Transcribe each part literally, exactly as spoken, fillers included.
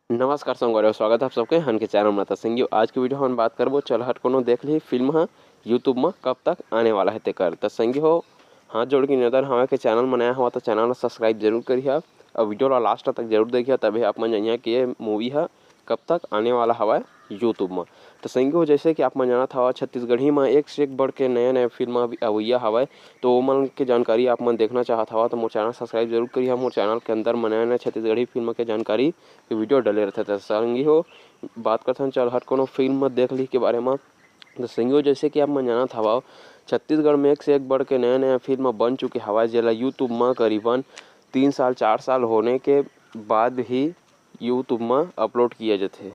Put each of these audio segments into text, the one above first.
नमस्कार संगवारी हो, स्वागत है आप सबके हन के चैनल में। त संगी हो, आज के वीडियो हमन बात करबो चल हट कोनो देख ली फिल्म ह YouTube में कब तक आने वाला है तेकर। त संगी हो, हाथ जोड़ के निवेदन हवय कि चैनल में नया हवा त चैनल ला सब्सक्राइब जरूर करिहा और वीडियो ला लास्ट तक जरूर देखिहा, तभी आप मन जानिहा कि ये मूवी ह कब तक आने वाला हवय YouTube में। त संगी हो, जैसे कि आप मन जानत हवा, छत्तीसगढ़ी में एक से एक बढ़ के नया नया फिल्म अभी अवैया हवय, तो ओमन के जानकारी आप मन देखना चाहत हवा तो मोर चैनल सब्सक्राइब जरूर करिहा। मोर चैनल के अंदर में नया नया छत्तीसगढ़ी फिल्म के जानकारी के वीडियो डले रहते। त संगी हो, बात करथन चल हट कोनो फिल्म देख ली के बारे में। त संगी हो, जैसे कि आप मन जानत हवा, छत्तीसगढ़ में एक से एक बढ़ के नया नया फिल्म बन चुके हवय, जेला YouTube में करीबन तीन साल चार साल होने के बाद ही YouTube में अपलोड किया जाथे।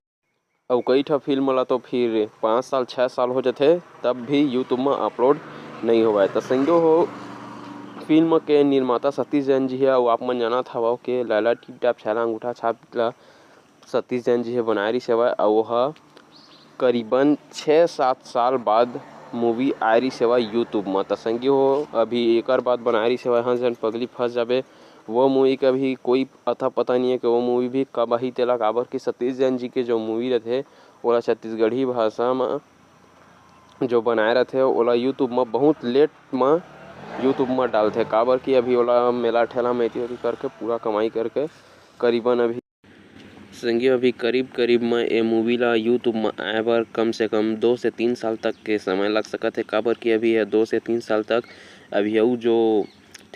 अउ कई ठा फिल्म ला तो फिर पाँच साल छः साल हो जाथे, तब भी YouTube में अपलोड नहीं होवय। त संगी हो, फिल्म के निर्माता सतीश जैन जी हे, अउ आप मन जानत हवव के लैला टिप टाप छैला अंगूठा छाप ला सतीश जैन जी हे बनाए रिहिस हवय, अउ ओह करीबन छः सात साल बाद मूवी आए रिहिस हवय YouTube म। त संगी हो, अभी एकर बाद बनाए रिहिस हवय हंस झन पगली फंस जाबे। वो मूवी का भी कोई अता पता नहीं है कि वो मूवी भी कब आही तेला, काबर कि सतीश जैन जी के जो मूवी रथे, ओला छत्तीसगढ़ी भाषा म जो बनाए रथे, ओला YouTube म बहुत लेट म YouTube म डालथे, काबर कि अभी ओला मेला ठेला में एती ओती करके पूरा कमाई करके करीबन अभी संगी हो, अभी करीब करीब म ए मूवी ला YouTube म आए बर कम से कम दो से तीन साल तक के समय लग सकत हे, काबर कि अभी ये दो से तीन साल तक अभी अउ जो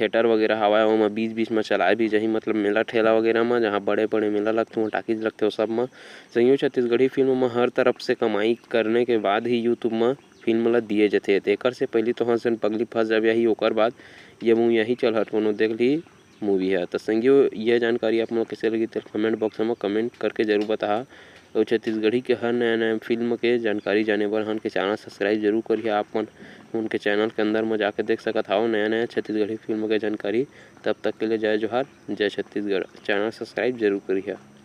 थिएटर वगैरह हवय, ओमा बीच बीच म चलाए भी जाही, मतलब मेला ठेला वगैरह म, जहाँ बड़े बड़े मेला लगथे, वहाँ टाकीज लगथे, वो सब म। संगी हो, छत्तीसगढ़ी फिल्म म हर तरफ से कमाई करने के बाद ही YouTube म फिल्म ला दिए जाथे। तेकर से पहिली तो हंस झन पगली फंस जाबे आही, ओकर बाद ये मूवी आही चल हट कोनो देख ली मूवी ह। त संगी हो, ये जानकारी आप मन ला कइसे लगी, तेला कमेंट बॉक्स म कमेंट करके जरूर बताहा। अउ छत्तीसगढ़ी के हर नया नया फिल्म के जानकारी जाने बर हन के चैनल सब्सक्राइब जरूर करिहा। आप मन उनके चैनल के अंदर म जाके देख सकत हव नया नया छत्तीसगढ़ी फिल्म के जानकारी। तब तक के लिए जय जोहार, जय छत्तीसगढ़। चैनल सब्सक्राइब जरूर करिहा।